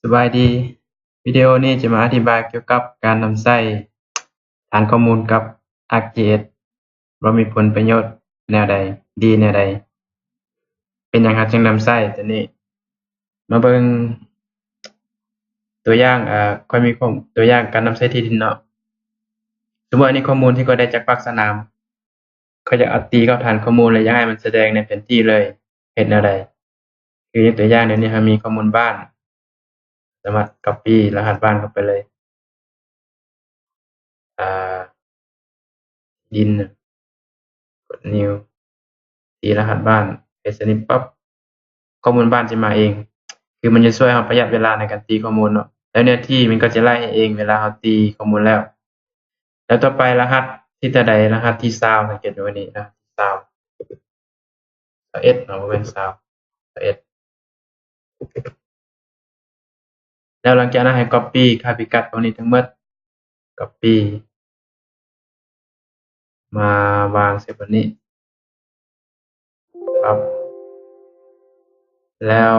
ສະບາຍດີ, ວິດີໂອນີ້ຈະມາອະທິບາຍກ່ຽວກັບການນຳໃຊ້ຖານຂໍ້ມູນກັບ ArcGIS ວ່າມີຜົນປະໂຫຍດແນວໃດ, ດີແນວໃດ, ເປັນຫຍັງເຮົາຈຶ່ງນຳໃຊ້ຕົວນີ້. ມາເບິ່ງຕົວຢ່າງ, ເອີ, ຂ້ອຍມີຂໍ້, ຕົວຢ່າງການນຳໃຊ້ທີ່ດິນເນາະ. ສົມມຸດອັນນີ້ຂໍ້ມູນທີ່ຂ້ອຍໄດ້ຈາກປາກສະໜາມ, ຂ້ອຍຢາກເອົາຕີເຂົ້າຖານຂໍ້ມູນ ແລະ ຢາກໃຫ້ມັນສະແດງໃນແຜນທີ່ເລີຍ, ເຮັດແນວໃດ? ຄືຍົກຕົວຢ່າງ, ດຽວນີ້ເຮົາມີຂໍ້ມູນບ້ານ, ສາມາດກັອບປີ້ລະຫັດບ້ານເຂົ້າໄປເລີຍ. ອ່າ ດິນ ກົດ New ຕີລະຫັດບ້ານ ເຮັດຊະນິດປັບ, ຂໍ້ມູນບ້ານຈະມາເອງ. ຄືມັນຈະຊ່ວຍເຮົາປະຢັດເວລາໃນການຕີຂໍ້ມູນເນາະ, ແລ້ວເນື້ອທີ່ມັນກໍຈະໄລ່ໃຫ້ເອງເວລາເຮົາຕີຂໍ້ມູນແລ້ວ. ແລ້ວຕໍ່ໄປລະຫັດທີ່ເທົ່າໃດ? ລະຫັດທີຊາວ, ສັງເກດເບິ່ງອັນນີ້ນະ, ຊາວ ຊາວເອັດເນາະ, ບໍ່ແມ່ນຊາວ, ຊາວເອັດ. ແລ້ວຫຼັງຈາກນັ້ນໃຫ້ກັອບປີ້ຄ່າພິກັດພວກນີ້ທັງໝົດ, ກັອບປີ້ມາວາງໃສ່ບ່ອນນີ້, ປັບ. ແລ້ວ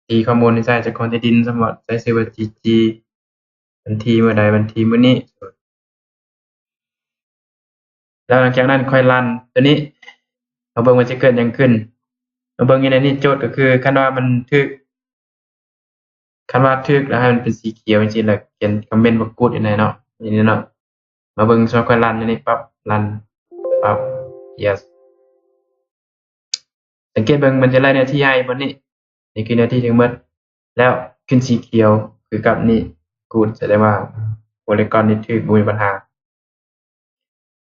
ຕີຂໍ້ມູນໃສ່ເຈົ້າຂອງທີ່ດິນ, ສົມມຸດໃສ່ຊື່ວ່າ ຈີຈີ ວັນທີມື້ໃດ, ວັນທີມື້ນີ້. ແລ້ວຫຼັງຈາກນັ້ນຄ່ອຍລັນຕົວນີ້, ມາເບິ່ງວ່າຈະເກີດຫຍັງຂຶ້ນ. ມາເບິ່ງຢູ່ໃນນີ້, ໂຈດກໍຄືຄັນວ່າມັນຖືກ, ຄັນວ່າຖືກແລ້ວໃຫ້ມັນເປັນສີຂຽວຈັ່ງຊີ້, ແລ້ວຂຽນຄອມເມັນວ່າ Good ຢູ່ໃນເນາະ, ນີ້ເນາະ. ມາເບິ່ງ ສົມມຸດຂ້ອຍລັນຢູ່ນີ້, ປັບ, ລັນ, ປັບ, Yes. ສັງເກດເບິ່ງ ມັນຈະໄລ່ເນື້ອທີ່ໃຫ້ບ່ອນນີ້, ນີ້ຄືເນື້ອທີ່ທັງໝົດ, ແລ້ວຂຶ້ນສີຂຽວຄືກັບນີ້, Good, ສະແດງວ່າໂປລີກອນນີ້ຖືກ, ບໍ່ມີບັນຫາ.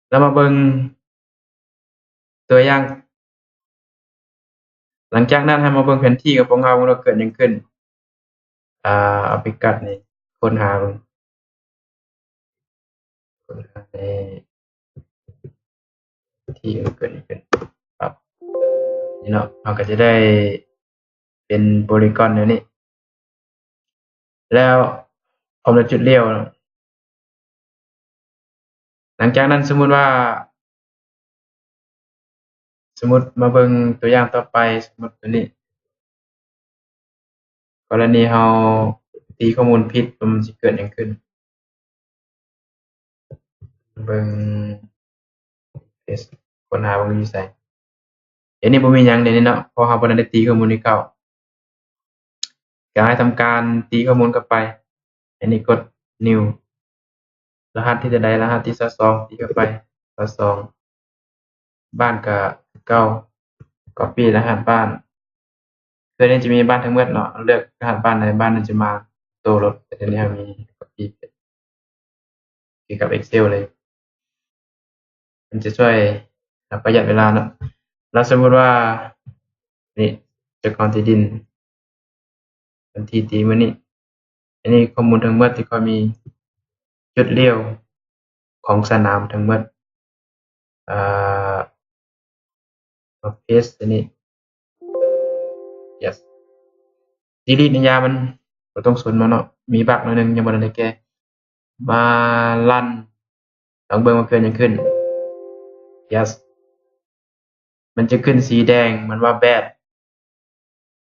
ແລ້ວມາເບິ່ງຕົວຢ່າງ, ຫຼັງຈາກນັ້ນໃຫ້ມາເບິ່ງແຜນທີ່ຂອງພວກເຮົາວ່າເກີດຫຍັງຂຶ້ນ. ອ່າ ເອົາພິກັດນີ້ຄົ້ນຫາເບິ່ງ, ຄົ້ນຫາໃນທີ່ເກີດຫຍັງຂຶ້ນ, ປັບ, ນີ້ເນາະ, ເຮົາກໍຈະໄດ້ເປັນໂປລີກອນແນວນີ້. ແລ້ວພ້ອມດ້ວຍຈຸດລ້ຽວ. ຫຼັງຈາກນັ້ນ ສົມມຸດວ່າ, ສົມມຸດມາເບິ່ງຕົວຢ່າງຕໍ່ໄປ, ສົມມຸດຕົວນີ້, ກໍລະນີເຮົາຕີຂໍ້ມູນຜິດ, ມັນຊິເກີດຫຍັງຂຶ້ນ? ເບິ່ງ Paste ຄົ້ນຫາເບິ່ງຢູ່ໃສ. ດຽວນີ້ບໍ່ມີຫຍັງດຽວນີ້ເນາະ, ເພາະເຮົາບໍ່ທັນໄດ້ຕີຂໍ້ມູນນີ້ເຂົ້າ. ກໍໃຫ້ທຳການຕີຂໍ້ມູນເຂົ້າໄປ. ອັນນີ້ກົດ New. ລະຫັດທີເທົ່າໃດ? ລະຫັດທີຊາວສອງ, ຕີເຂົ້າໄປ ຊາວສອງ. ບ້ານກໍຄືເກົ່າ, Copy ລະຫັດບ້ານ. ຄືນີ້ຈະມີບ້ານທັງໝົດເນາະ, ເລືອກລະຫັດບ້ານໃດ, ບ້ານນັ້ນຈະມາໂຕໂລດ. ແຕ່ດຽວນີ້ເຮົາມີ Copy ຄືກັບ Excel ເລີຍ, ມັນຈະຊ່ວຍປະຢັດເວລາເນາະ. ແລ້ວສົມມຸດວ່າ ນີ້ ເຈົ້າຂອງທີ່ດິນ ວັນທີຕີມື້ນີ້, ອັນນີ້ຂໍ້ມູນທັງໝົດທີ່ຂ້ອຍມີ, ຈຸດລ້ຽວຂອງສະໜາມທັງໝົດ. ເອີ ມາ Paste ອັນນີ້, Yes. Delete ໃນຍາມັນ, ບໍ່ຕ້ອງສົນມັນເນາະ, ມີບັກໜ້ອຍໜຶ່ງຍັງບໍ່ທັນໄດ້ແກ້. ມາ Run ລອງເບິ່ງວ່າເກີດຫຍັງຂຶ້ນ. Yes. ມັນຈະຂຶ້ນສີແດງ, ມັນວ່າ Bad,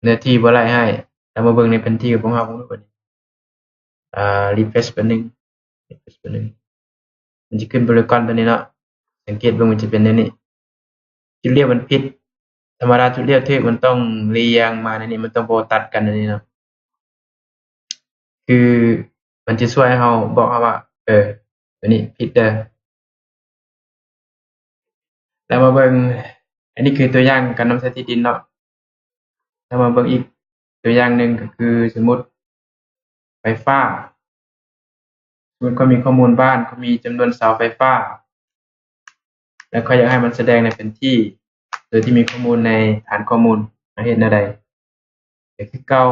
ເນື້ອທີ່ບໍ່ໄລ່ໃຫ້. ແລ້ວມາເບິ່ງໃນແຜນທີ່ຂອງພວກເຮົາເບິ່ງດູບັດນີ້. ອ່າ Refresh ແປັບໜຶ່ງ, Refresh ແປັບໜຶ່ງ. ມັນຈະຂຶ້ນໂປລີກອນຕົວນີ້ເນາະ, ສັງເກດເບິ່ງ ມັນຈະເປັນແນວນີ້. ຈຸດລ້ຽວມັນຜິດ. ທຳມະດາຈຸດລ້ຽວຖືກ ມັນຕ້ອງລຽງມາແນວນີ້, ມັນຕ້ອງບໍ່ຕັດກັນແນວນີ້ເນາະ. ຄືມັນຈະຊ່ວຍໃຫ້ເຮົາ, ບອກເຮົາວ່າ ເອີ ຕົວນີ້ຜິດເດີ. ແລ້ວມາເບິ່ງ, ອັນນີ້ຄືຕົວຢ່າງການນຳໃຊ້ທີ່ດິນເນາະ. ແລ້ວມາເບິ່ງອີກຕົວຢ່າງໜຶ່ງ, ກໍຄືສົມມຸດໄຟຟ້າ. ສົມມຸດຂ້ອຍມີຂໍ້ມູນບ້ານ, ຂ້ອຍມີຈຳນວນເສົາໄຟຟ້າ, ແລ້ວຂ້ອຍຢາກໃຫ້ມັນສະແດງໃນແຜນທີ່ ໂດຍທີ່ມີຂໍ້ມູນໃນຖານຂໍ້ມູນ. ເຮົາເຮັດແນວໃດ? ກໍຄືເກົ່າ,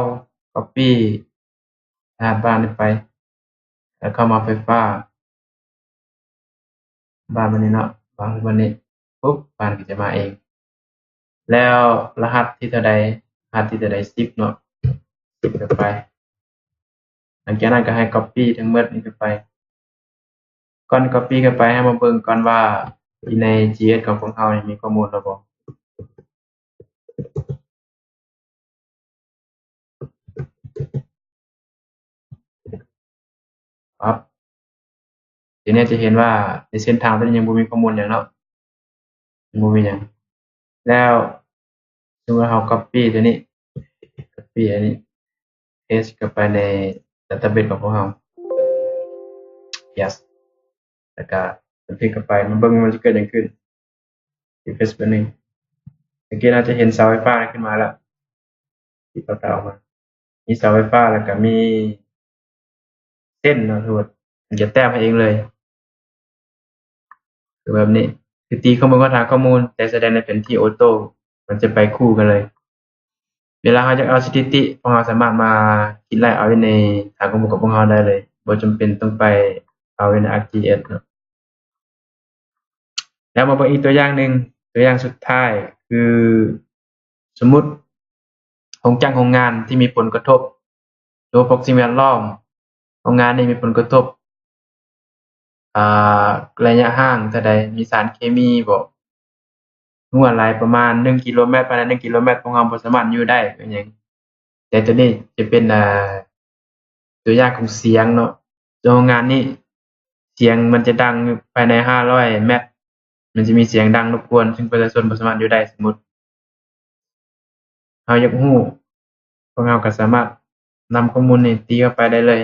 Copy ລະຫັດບ້ານນີ້ໄປ, ແລ້ວເຂົ້າມາໄຟຟ້າ, ບ້ານມັນນີ້ເນາະ, ວາງໄວ້ບ່ອນນີ້, ປຸບ, ບ້ານກໍຈະມາເອງ. ແລ້ວລະຫັດທີເທົ່າໃດ? ລະຫັດທີເທົ່າໃດ? ສິບເນາະ, ສິບເຂົ້າໄປ. ຫຼັງຈາກນັ້ນກໍໃຫ້ Copy ທັງໝົດນີ້ເຂົ້າໄປ. ກ່ອນ Copy ເຂົ້າໄປ, ເຮົາມາເບິ່ງກ່ອນວ່າຢູ່ໃນ GIS ຂອງພວກເຮົານີ້ມີຂໍ້ມູນແລ້ວບໍ່? ປັບ. ທີນີ້ຈະເຫັນວ່າໃນເສັ້ນທາງຕົວນີ້ຍັງບໍ່ມີຂໍ້ມູນຫຍັງເນາະ ຍັງບໍ່ມີຫຍັງ. ແລ້ວສົມມຸດເຮົາກັອບປີ້ຕົວນີ້ ກັອບປີ້ອັນນີ້ ເພສເຂົ້າໄປໃນ database ຂອງພວກເຮົາ yes ແລ້ວກະບັນທຶກເຂົ້າໄປ ມາເບິ່ງວ່າມັນຈະເກີດຫຍັງຂຶ້ນ. ອີເຟກແບບໜຶ່ງ ສັງເກດເຮົາຈະເຫັນເສົາໄຟຟ້າຂຶ້ນມາແລ້ວ ທີ່ເຂົາຕັດອອກມາ ມີເສົາໄຟຟ້າ ແລ້ວກະມີເສັ້ນເນາະ ສະໝຸດມັນຈະແຕ້ມໃຫ້ເອງເລີຍ ຄືແບບນີ້ ຄືຕີຂໍ້ມູນກັບຖານຂໍ້ມູນ ແຕ່ສະແດງໃນແຜນທີ່ໂອໂຕ້ ມັນຈະໄປຄູ່ກັນເລີຍ. ເວລາເຮົາຢາກເອົາສະຖິຕິ ພວກເຮົາສາມາດມາຄິດໄລ່ເອົາຢູ່ໃນຖານຂໍ້ມູນຂອງພວກເຮົາໄດ້ເລີຍ ບໍ່ຈຳເປັນຕ້ອງໄປເອົາຢູ່ໃນ ArcGIS ເນາະ. ແລ້ວມາເບິ່ງອີກຕົວຢ່າງໜຶ່ງ ຕົວຢ່າງສຸດທ້າຍ ຄືສົມມຸດໂຮງຈັກໂຮງງານທີ່ມີຜົນກະທົບຕໍ່ພວກສິ່ງແວດລ້ອມ ໂຮງງານນີ້ມີຜົນກະທົບ ອ່າ ໄລຍະຫ່າງເທົ່າໃດ ມີສານເຄມີບໍ ຮົ່ວໄຫຼປະມານໜຶ່ງກິໂລແມັດ ພາຍໃນໜຶ່ງກິໂລແມັດ ພວກເຮົາບໍ່ສາມາດຢູ່ໄດ້ ເປັນຫຍັງ? ແຕ່ຕົວນີ້ຈະເປັນ ອ່າ ຕົວຢ່າງຂອງສຽງເນາະ ໂຮງງານນີ້ ສຽງມັນຈະດັງຢູ່ພາຍໃນຫ້າຮ້ອຍແມັດ ມັນຈະມີສຽງດັງລົບກວນ ຊຶ່ງປະຊາຊົນບໍ່ສາມາດຢູ່ໄດ້. ສົມມຸດເຮົາຢາກຮູ້ ພວກເຮົາກໍສາມາດນຳຂໍ້ມູນນີ້ຕີເຂົ້າໄປໄດ້ເລີຍ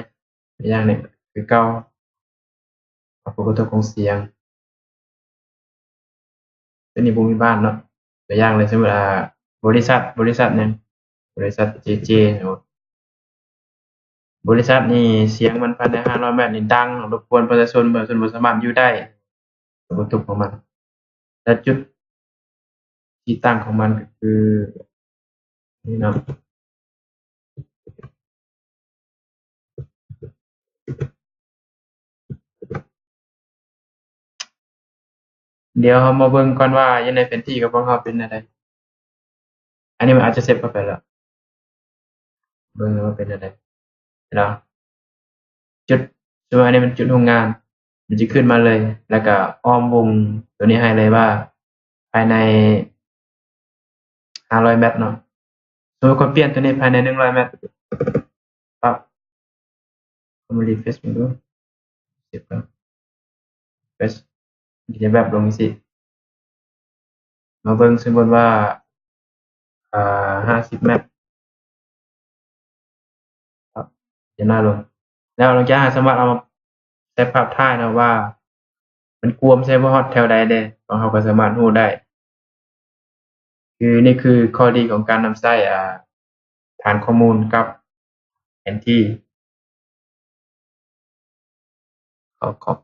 ຢ່າງນີ້ຄືເກົ່າ ຜົນກະທົບຂອງສຽງ ຕົວນີ້ບໍ່ມີບ້ານເນາະ. ຕົວຢ່າງເລີຍ ສົມມຸດ ອ່າ ບໍລິສັດ ບໍລິສັດຫຍັງ ບໍລິສັດເຈເຈ ສົມມຸດ ບໍລິສັດນີ້ ສຽງມັນພາຍໃນຫ້າຮ້ອຍແມັດນີ້ດັງ ລົບກວນປະຊາຊົນ ປະຊາຊົນບໍ່ສາມາດຢູ່ໄດ້ ຜົນກະທົບຂອງມັນ ແລະ ຈຸດທີ່ຕັ້ງຂອງມັນກໍຄືນີ້ເນາະ. ດຽວເຮົາມາເບິ່ງກ່ອນວ່າຢູ່ໃນແຜນທີ່ຂອງພວກເຮົາເປັນແນວໃດ. ອັນນີ້ມັນອາດຈະເຊບເຂົ້າໄປແລ້ວ ເບິ່ງວ່າເປັນແນວໃດເນາະ. ຈຸດ ສົມມຸດອັນນີ້ມັນຈຸດໂຮງງານ ມັນຈະຂຶ້ນມາເລີຍ ແລ້ວກໍອ້ອມວົງຕົວນີ້ໃຫ້ເລີຍວ່າພາຍໃນຫ້າຮ້ອຍແມັດເນາະ. ສົມມຸດຂ້ອຍປ່ຽນຕົວນີ້ພາຍໃນໜຶ່ງຮ້ອຍແມັດ ປັບ ເຮົາມາຣີເຟຣຊເບິ່ງດູ ເຊບກ່ອນ ເຟຣຊ ມັນຈະແວບລົງຈັ່ງຊີ້. ມາເບິ່ງ ສົມມຸດວ່າ ອ່າ ຫ້າສິບແມັດ ຈະໜ້ອຍລົງ ແລ້ວຫຼັງຈາກນັ້ນສາມາດເອົາມາໃສ່ພາບຖ່າຍເນາະ ວ່າມັນກວມໃສ່ບໍ່ຮອດແຖວໃດແດ່ ພວກເຮົາກໍສາມາດຮູ້ໄດ້. ຄື ນີ້ຄືຂໍ້ດີຂອງການນຳໃຊ້ ອ່າ ຖານຂໍ້ມູນກັບແຜນທີ່. ເຂົາ ເຂົາ